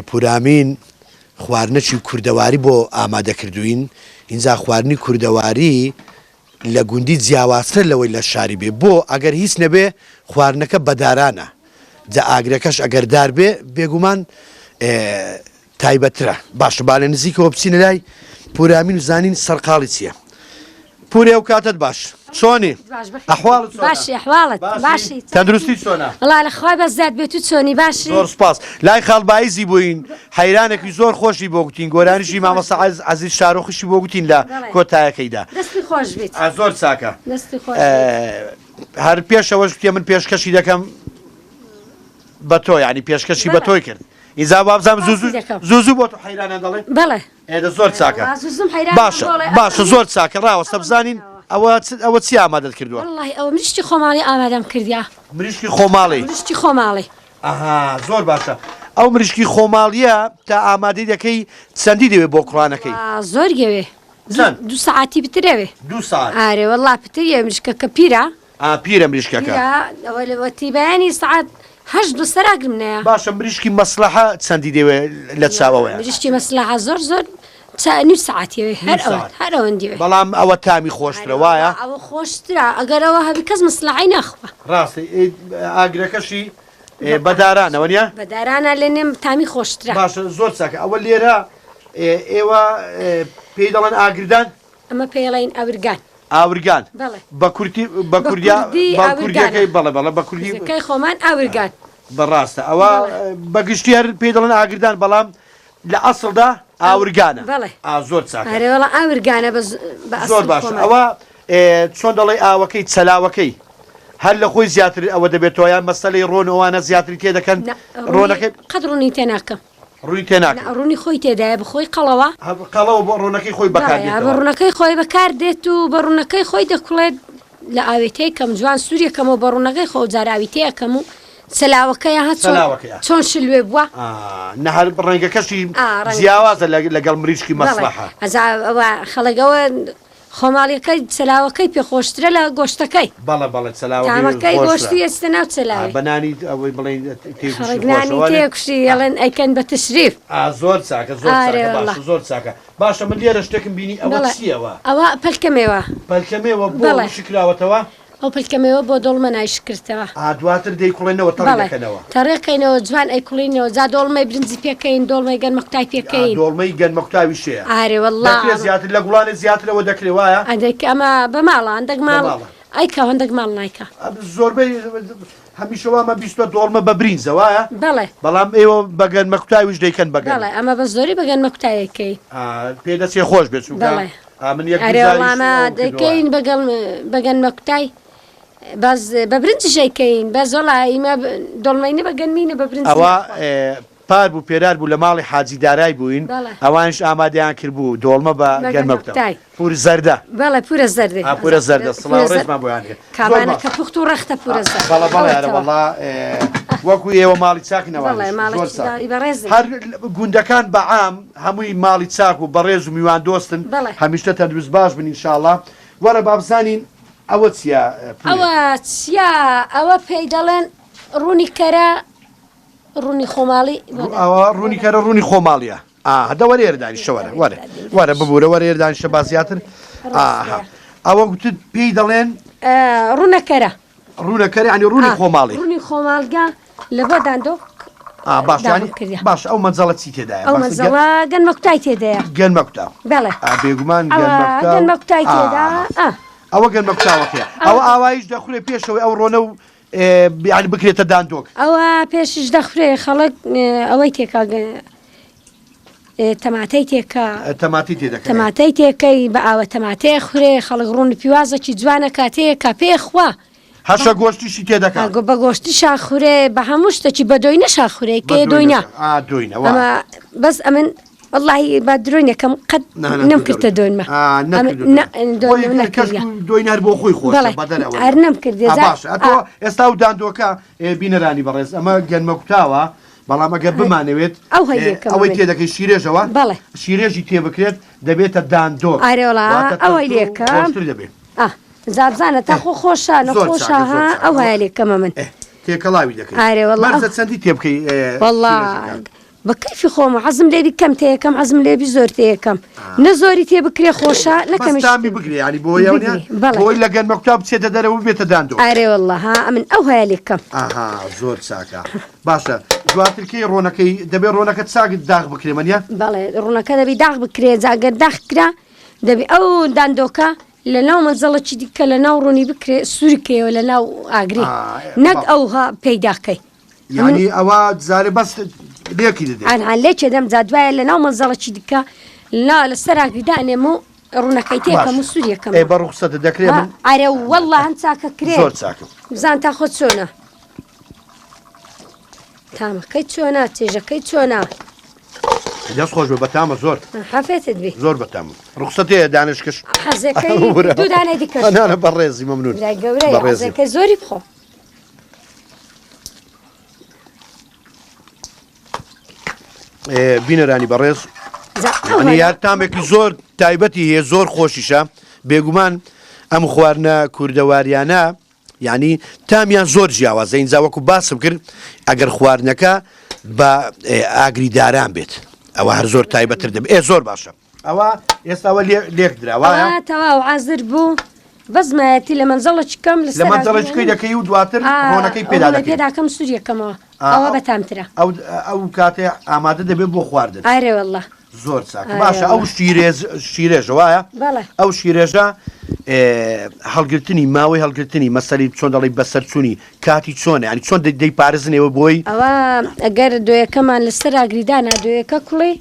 پورامین خواردنەکی کوردەواری بۆ ئامادە کردووین، ئینجا خواردنی کوردەواری لە گوندی جیاوازترە لەوەی لە شاری بێ، بۆ ئەگەر هیچ نەبێ خواردنەکە بە دارانە، جا ئاگرەکەش ئەگەر دار بێ بێگومان تایبەتترە. باشە با لە نزیکەوە بچینە لای پورامین و زانین سەرقاڵی چییە. پورێ ئەو کاتەت باش چۆنی؟ باش بەخێر ئەحواڵت چۆنە؟ باشی ئەحواڵت باشی؟ باشی تەندروستی چۆنە؟ وەڵا لە خوای بەزیاد بێ تو چۆنی باشی؟ زۆر سوپاس. لای خاڵ بایزی بووین حەیرانێکی زۆر خۆشی بۆ گوتین گۆرانیشی دەستی خۆش مامۆستا بیت. عەز عەزیز شارۆخیشی بۆ گوتین لە بەڵێ کۆتایەکەیدا. دەستی خۆش بیت. ئا زۆر چاکە. دەستی خۆش بیت. هەر پێش ئەوەش گوتیە من پێشکەشی دەکەم بە تۆ یانی پێشکەشی بە بەڵێ. تۆی کرد. ئینجا وابزانم زوو سوپاسی زوو دەکەم. زوو زوو بۆ تۆ حەیرانیان دەڵێ؟ بەڵێ. ئێ دە زۆر چاکە. وەڵا زوو زووم حەیرانیان باشە بۆ ئەڵێ باشە ئەم زۆر چاکە ڕاوەستە ئەوەم بزانین دەکەوە. ئەوە چ ئەوە چی ئامادەت کردووە؟ وەڵاهی ئەوە مریشکی خۆماڵی ئامادەم کردیە. مریشکی خۆماڵی؟ مریشکی خۆماڵی. ئەها زۆر باشە ئەو مریشکی خۆماڵیە تا ئامادەی دەکەی چەندی دەوێ بۆ کوڕانەکەی؟ وەڵا زۆر گەوێ. چەند؟ دوو سەعاتی پترەوێ. دوو سەعات. ئارێ وەڵا پتر یە مریشکەکە پیرە. ئا پیرە مریشکەکە. پیرە ئەوە لەوەتی بەیانی سەعات هەشت بۆ سەر ئاگرم نایە. باشە مریشکی مەسلەحە چەندی دەوێ لە چاوەوەیان؟ مریشکی مەسلەحە زۆر زۆر چا نیو سەعاتی ئەوێ هەر نیو ئەوەند سەعات. هەر ئەوەندی ئەوێ. بەڵام ئەوە تامی خۆشترە ئەرێ وەڵا وایە؟ ئەوە خۆشترە ئەگەر ئەوە هەبی کەس مەسلەحەی ناخوا. ڕاستە ئێ ئاگرەکەشی ئێ بە دارانە وەنیە؟ بە دارانە لێنێم تامی خۆشترە. باشە زۆر چاکە ئەوە لێرە ئێ ئێوە ئێ پێی دەڵێن ئاگردان؟ ئەمە پێی ئەڵێن ئاورگان. ئاورگان. بەڵێ. بە کورتی بە بە کوردیا کوردی بە ئاورگانە. کوردیەکەی بەڵێ بەڵێ بە کوردی. کوردیەکەی خۆمان ئاورگان. بە ڕاستە ئەوە بەڵێ. بە گشتی هەر پێی دەڵێن ئاگردان بەڵام لە ئەسڵدا ئاورگانە. بەڵێ. ئا زۆر چاکە. ئەرێ وەڵا ئاورگانە بە بە ئەسڵی زۆر باشە خۆمان. ئەوە ئێ چۆن دەڵێی ئاوەکەی چەلاوەکەی هەر لە خۆی زیاتر ئەوە دەبێتەوە یان مەسەلەی ڕۆن و ئەوانە زیاتری تێ دەکەن نا ڕۆنی ڕۆنەکەی قەت ڕۆنی تێ ناکەم. ڕووی تێ ناکەی. نا ڕوونی خۆی تێدایە بەخۆی قەڵەوە. قەڵەوە بۆ ڕوونەکەی خۆی بەکار بەڵێ بە دێتەوە. ڕوونەکەی خۆی بەکار دێت و بە ڕوونەکەی خۆی دەکوڵێت لە ئاوێتەی کەم جوان سووری کەمەوە بە ڕوونەکەی خۆ جار ئاویتەی ئەکەم و چەلاوەکەیە ها چۆن چەلاوەکەیە. چۆن شلوێ بووە. ئا نە هەر ڕەنگەکەشی ئا ڕەنگەکەشی. جیاوازە لە لەگەڵ مریشکی بەڵێ مەسڵەحە. ئەجا ئەوە خەڵک ئەوە خۆماڵیەکەی چەلاوەکەی پێ خۆشترە لە گۆشتەکەی. بەڵێ بەڵێ چەلاوەکەی تامەکەی خۆشترە. گۆشتی ئەچتە ناو چەلاوێ. بە نانی ئەوەی بڵێین تێکوشی خەڵک خۆشە نانی وانە؟ تێکوشی ئەڵێن ئەیکەن بە تشریف. ئا زۆر چاکە زۆر ئارێ چاکە وەڵا. باشە زۆر چاکە باشە من لێرە شتێکم بینی ئەوە بەڵێ چییە ئەوە؟ ئەوە پەلکە مێوە. پەلکە مێوە بۆ بەڵێ. وشک کراوەتەوە؟ ئەو پەلکە مێوە بۆ دۆڵمە نایشکردەوە. ئا دواتر دەیکوڵێنەوە تەڕی بەڵێ دەکەنەوە. تەڕێکەینەوە جوان ئەیکوڵینەوە جا دۆڵمەی برنجی پێکەین دۆڵمەی گەنمەکوتای ئا پێکەین. دۆڵمەی گەنمەکوتاویش هەیە. ئارێ وەڵا. دەکرێ زیاتر لە گوڵانێ زیاتر ئەوە دەکرێ وایە؟ ئەدەک ئەمە بە ماڵە هەندەک بە ماڵ ماڵە. ئەیکا و هەندەک ماڵ نایکا. ئە زۆربەی هەمیشە وامان بیستوە دۆڵمە بە برینجە وایە؟ بەڵێ. بەڵام ئێوە بە گەنمەکوتاویش دەیکەن بە گەنم. بەڵێ ئەمە بە زۆری بە گەنمەکوتای ئەیکەین. ئا پێ دەچێ خۆش بێ چونکە بەڵێ. ئا من یەک دوو ئەرێ جاریش وەڵا ئەمە ئەوەم کردووە. دەیکەین بە گەڵ بە گەنمەکوتای بەس بە برنجیش ئەیکەین بەس وەڵا ئیمە دۆڵمەی نە بە گەنمی نە بە برنج ئەوە ناخوا. پار بوو پێرار بوو لە ماڵی حاجی دارای بووین بەڵێ. ئەوانیش ئامادەیان کردبوو دۆڵمە بە بە گەنمە کوتاو. گەنمەکوتای. پوور زەردە. بەڵێ پوورە زەردێ. ئا پوورە زەردە پوورە سڵاو زەرد. ڕێزمان بۆیان هەیە. زۆر کابانە باش. کە پوخت و ڕەختە پوورە زەرد. بەڵێ بەڵێ ئەرە ئەوەتەوە. وەڵا وەکوو ئێوە ماڵی چاکن بەڵێ ئەوانیش ماڵێکی زۆر چاکن. داری بەڕێزن. هەر گوندەکان بە عام هەمووی ماڵی چاک و بەڕێز و میوان دۆستن بەڵێ. هەمیشە تەندروست باش بن ئینشاڵا. وەرە با بزانین ئەوە چییە پوورێ؟ ئەوە چییە ئەوە پێی دەڵێن ڕوونی کەرە ڕوونی خۆماڵی ئەوە ڕوونی کەرە ڕوونی خۆماڵیە ئا دە وەرە ئێرە دانیشە وەرە وەرە وەرە ببوورە وەرە ئێرە دانیشە با زیاتر ئاها ئەوە گوتت پێی دەڵێن ڕوونەکەرە ڕوونەکەرە ینی ڕوونی خۆماڵی ڕوونی خۆماڵگە لە بۆ داندۆک باش باش ئەو مەجەڵە چی تێدایە ئەو مەجەڵە گەنمەکوتای تێدایە گەنمەکوتا بەڵێ بێگومان گەنمەکوتای تێدا ئەوە گەنمەکوتاوەکەیە ئەوە ئاوایش دەخورێ پێشەوەی ئەو ڕۆنە و یانی بکرێتە داندۆک. ئەوە پێشیش دەخورێ خەڵک ئەوەی تێکا تەماتەی تێکا تەماتی تێ دەکەن تەماتەی تێکەی بە ئاوە تەماتەیە خورێ خەڵک ڕوون پیوازێکی جوانە کاتەیە پێ خوا هەشە گۆشتیشی تێ دەکا ئاگۆ بە گۆشتی شاخورێ بە هەموو شتێکی بە دۆینە شاخورێ کێ دۆینە دۆینە ئەمە بەس ئەمن وەڵاهی با درۆی نەکەم قەت نەم کردە دۆینمە دۆین هەر بۆ خۆی خۆش هەر نەم کردێ باش ئەتۆ ئێستا و داندۆکە بینەرانی بەڕێز ئەمە گەنمە کوتاوە بەڵام ئەگەر بمانەوێت ئەو ئەوەی تێ دەکەی شیرێژەوە بەڵێ شیرێژی تێ بکرێت دەبێتە داندۆک ئارێوەڵا ئەوەی لێکە دەبێت زابزانە تا خۆ خۆشە نەخۆشە ها ئەو هەیە لێکەمە من تێکەڵاوی دەکەی ئارێوەڵا چەندی تێ بکەی وەڵا. بە کەیفی خۆم حەزم لێبی کەم تێیەکەم حەزم لێبی زۆر تێیەکەم نە زۆری تێ بکرێ خۆشە نە بەس کەمیش تامی بگرێ یانی بۆ یەوە نیە بگرێ، بەڵێ. بۆی لە گەنمە کوتا بچێتە دەرەوە ببێتە داندۆ ئەرێ واللە ها ئەمن ئەو هەیە لێکەم ئاها زۆر چاکە باشە دواتر کەی ڕۆنەکەی دەبێ ڕۆنەکە چاک داغ بکرێ مەنیە بەڵێ ڕوونەکە دەبی داغ بکرێ جا گەر داغ کرا دەبی ئەو داندۆکە لە ناو مەنزەڵەکی دیکە لە ناو ڕوونی بکرێ سووری کەیەوە لە ناو ئاگری نەک ئەوها پەیداکەی یانی ئەوە جارێ بەس لێکی دەدەی ئەنها لێکێ دەم جا دوایە لە ناو مەنزەڵەکی دیکە لا لەسەر ئاگری دانێم و ڕوونەکەی تێکەم و باشە سووریەکەم ئێ بە ڕوخسەتە دەکرێ من ئەرێ واللە هەم چاکە کرێ زۆر چاکە بزان تا خۆت چۆنە تامەکەی چۆنە چێژەکەی چۆنە دەست خۆش بێ بەتامە زۆر حەفێتت بی زۆر بەتامە ڕوخسەت هەیە دانشکش حەزەکەی دوو دانەی دیکەش نانە بەڕێزی مەمنون برای گەورەی بەڕێزی حەزەکەی زۆری بخۆ بینەرانی بەڕێز ینی یار تامێکی زۆر تایبەتی هەیە زۆر خۆشیشە بێگومان ئەم خواردنە کوردەواریانە یعنی تامیان زۆر جیاوازە اینجا وەکو باسم کرد ئەگەر خواردنەکە بە ئاگری داران بێت ئەوە هەر زۆر تایبەتر دەبێت ئێ زۆر باشە ئەوە ئێستا ئەوە لێک درا وایە؟ ئەوە تەواو عازر بوو بەس مایەتی لە مەنزەڵەکی کەم لە مەنزەڵەکی کەی دەکەی و دواتر ڕۆنەکەی پێدا دەکەی پێداکەم سووریەکەمەوە ئەوە بەتامترە ئەو ئەو کاتێ ئامادە دەبێت بۆ خواردن ئارێ واللە زۆر چاک باشە ئەو شیرێز شیرێژە وایە ئەو شیرێژە هەڵگرتنی ماوەی هەڵگرتنی مەسەلی چۆن دەڵی بەسەرچوونی کاتی چۆنە ینی چۆن دەی پارزنەوە بۆی ئەوە ئەگەر دۆیەکەمان لەسەر ئاگریدانا دۆیەکە کوڵی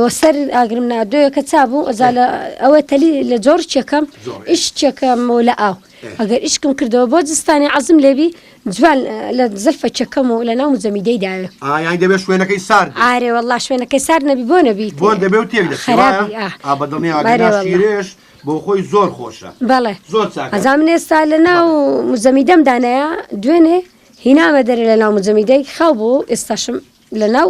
وە سەر ئاگرم نا دۆیەکە چا بوو ئەجا لە ئەوە تەلی لە جۆڕ چێکەم ئیش چێکەم و لە ئاو ئەگەر ئیشکم کردەوە بۆ زستانی عەزم لێبی جوان لە زلفە چەکەم و لە ناو مجەمیدەی داوێ یان دەبێت شوێنەکەی سارد ئارێ والله شوێنەکەی سارد نەبی بۆ نەبی بۆن دەبێ و تێک دەچێت خراپی ئا ئا بە دڵنیا بەرێ والله. شیرێش بۆ خۆی زۆر خۆشە بەڵێ زۆر چاکە ئەجا من ئێستا لە ناو مجەمیدەم دانایە دوێنێ هینامە دەرێ لە ناو مجەمیدەی خاو بوو ئێستاشم لە ناو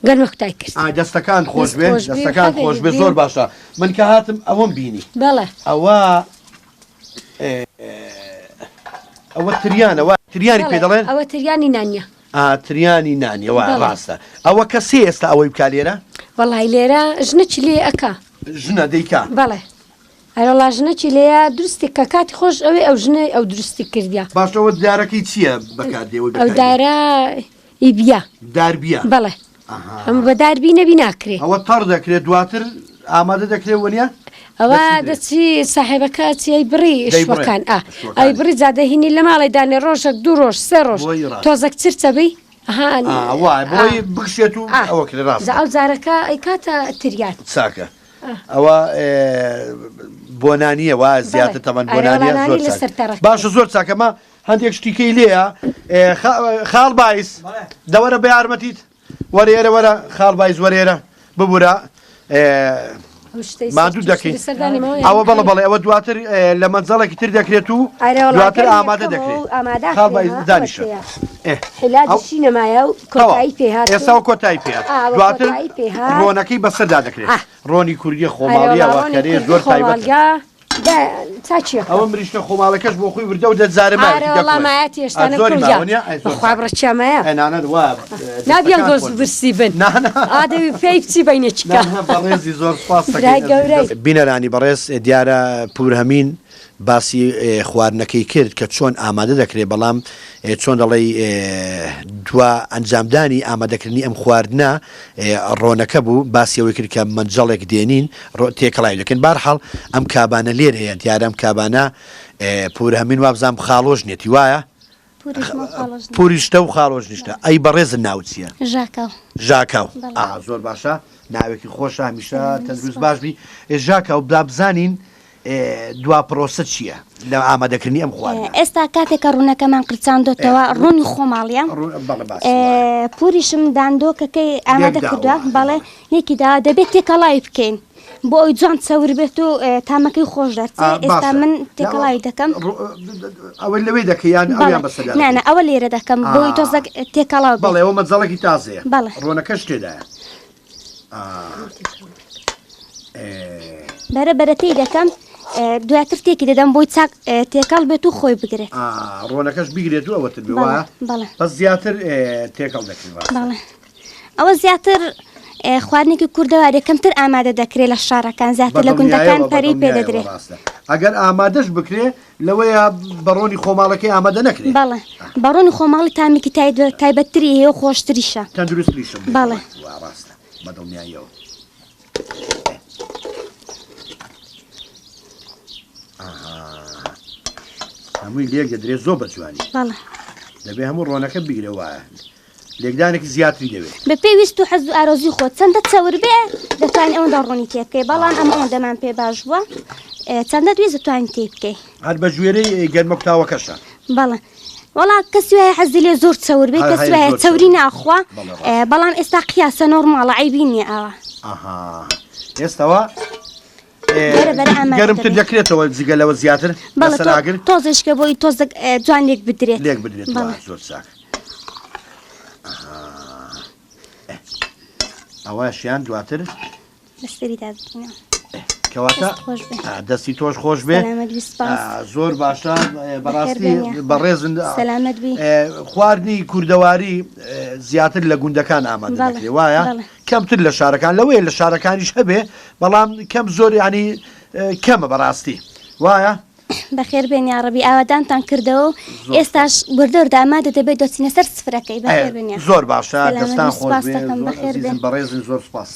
گەرمە کوتای کرد. ئا دەستەکان خۆش بێ دەستەکان خۆش بێ زۆر باشە من کە هاتم ئەوەم بینی بەڵێ ئەوە ئەوە تریانە وا تریانی پێ دەڵێن ئەوە تریانی نانیە ئا تریانی نانیە وا ڕاستە ئەوە کەسێ ئێستا ئەوەی بکا لێرە وەڵی لێرە ژنەکی لێ ئەکا ژنە دەیکا بەڵێ ئەرەڵا ژنەکی لێیە درستی کە کاتی خۆش ئەوێ ئەو ژنەی ئەو درستی کردیا باشەوە دارەکەی چییە بەکاردێەوەی ئەو دارە ئی بیە. دار بیە. بەڵێ. هەموو بە دار بی نەبی ناکرێ. ئەوە تەڕ دەکرێت دواتر ئامادە دەکرێت وەنیە؟ ئەوە دەچی ساحێبەکە چی ئەی بڕی شوەکان ئا ئەی بڕی جا دەهینی لە ماڵێ دانێ ڕۆژەک دوو ڕۆژ سێ ڕۆژ تۆزەک چرچە بی وای بۆی بکشێت و ئەوە کرێ ڕاست ئەو جارەکە ئەی کاتە تریات چاکە ئەوە بۆنانیە وا زیاتر تەمەن بۆنانیە زۆر باشە زۆر چاکەمە هەندێک شتی کەی لێیە خاڵ بایس دەوەرە بە یارمەتیت وەرە ئێرە وەرە خاڵ بایس وەرە ئێرە ببورە مادوو دەکەین ئەوە بەڵە بەڵێ ئەوە دواتر لە مەنزەڵێکی تر دەکرێت و دواتر ئامادە دەکرێت خاڵ بایس دانیشە ئێستا و کۆتایی پێ دواتر ڕۆنەکەی بەسەردا دەکرێت ڕۆنی کوردیە خۆماڵیە وەکەرێ زۆر تایبەتە ئەوە مریشکە خۆماڵەکەش بۆ خۆی وردە وردە جارێ مایەتی ئارە وەڵا دەکوڵێ. مایەتی ئا هێشتا زۆری نەکوڵیا ماوە نیە؟ ئەی زۆر بەخوا چاکە. بڕەچیا مایە ئەی نانا وا نابیان دەستەکان گۆز خۆش بێ. برسی بن نا نا ئادەوی پێی بچی بەینێکیکە نا نا بەڕێزی زۆر سوپاس برای دەکەین گەورەی. ئەزیز. بینەرانی بەڕێز دیارە پورهەمین باسی خواردنەکەی کرد کە چۆن ئامادە دەکرێت بەڵام چۆن دەڵێی دوا ئەنجامدانی ئامادەکردنی ئەم خواردنە ڕۆنەکە بوو باسی ئەوەی کرد کە مەنجەڵێک دێنین ڕۆ تێکەڵاوی دەکەین بارحاڵ ئەم کابانە لێرەیە دیارە ئەم کابانە پورهەمین وابزانم خاڵۆژنێتی وایە پوریشتە و خاڵۆژنیشتە ئەی بەڕێزت ناوت چییە؟ ژاکاو ژاکاو ئا زۆر باشە ناوێکی خۆشە هەمیشە تەندروست باش بی ژاکاو با بزانین دوا پرۆسە چییە لە ئامادەکردنی ئەم خواردنە؟ ئێستا کاتێک کە ڕوونەکەمان قرچاندۆتەوە ڕوونی خۆماڵیە پوریشم داندۆکەکەی ئامادە کردووە بەڵێ یەکی دا دەبێت تێکەڵاوی بکەین بۆ ئەوی جوان چەور بێت و تامەکەی خۆش دەرچێت ئێستا من تێکەڵاوی دەکەم ئەوە لەوێ دەکەی یان ئەویان بەسەردا نا نا ئەوە لێرە دەکەم بۆی تۆزەک تێکەڵاو بەڵێ ئەوە مەجەڵێکی تازەیە بەڵێ ڕۆنەکەش تێدایە بەرە بەرە تێی دەکەم دواتر تێکی دەدەم بۆی چاک تێکەڵ بێت و خۆی بگرێت ڕۆنەکەش بگرێت و ئەوەتر بێ وایە بەڵێ بەس زیاتر تێکەڵ دەکرێت بەڵێ. ئەوە زیاتر خواردنێکی کوردەوارێ کەمتر ئامادە دەکرێت لە شارەکان زیاتر لە گوندەکان پەرەی پێ دەدرێت. ئەگەر ئامادەش بکرێ لەوەیە بە ڕۆنی خۆماڵەکەی ئامادە نەکرێ. بەڵێ بە ڕۆنی خۆماڵی تامێکی تایبەتتری هەیە و خۆشتریشە. تەندروستریشە. بەڵێ. ڕاستە بە دڵنیاییەوە. هەمووی لێک دەدرێت زۆر بە جوانی. بەڵێ. دەبێ هەموو ڕۆنەکە بگرێ وایە. لێکدانێکی زیاتری دەوێت. بە پێی ویست و حەز و ئارەزووی خۆت چەندە چەور بێ دەتوانی ئەوەندە ڕۆنی تێ بکەی بەڵام ئەمە ئەوەندەمان پێ باش بووە چەندەت ویست دەتوانی تێی بکەی. هەر بە گوێرەی گەرمەکوتاوەکەشە. بەڵێ وەڵا کەسی وایە حەزی لێ زۆر چەور بێ کەسی وایە چەوری ناخوا بەڵام ئێستا قیاسە نۆرماڵە عەیبی نییە ئاوا. ئەها ئێستاوە گەرمتر دەکرێتەوە جگە لەوە زیاتر لەسەر ئاگر تۆزێشکە بۆی تۆزێک جوان لێک بدرێت لێک بدرێت زۆر چاک ئەوەشیان دواتر لەسەری دابینەوە کەواتە دەستی تۆش خۆش بێ زۆر باشە بەڕاستی بەڕێزن خواردنی کوردەواری زیاتر لە گوندەکان ئامادە دەکرێ وایە کەمتر لە شارەکان لەوەیە لە شارەکانیش هەبێ بەڵام کەم زۆر یانی کەمە بەڕاستی وایە؟ بەخێر بێن یاڕەبی ئاوادانتان کردەوە و ئێستاش وردە وردە ئامادە دەبێت دەچینە سەر سفرەکەی بەخێر بێن زۆر باشە دەستان خۆش بێ زۆر ئەزیزن بەڕێزن زۆر سوپاس.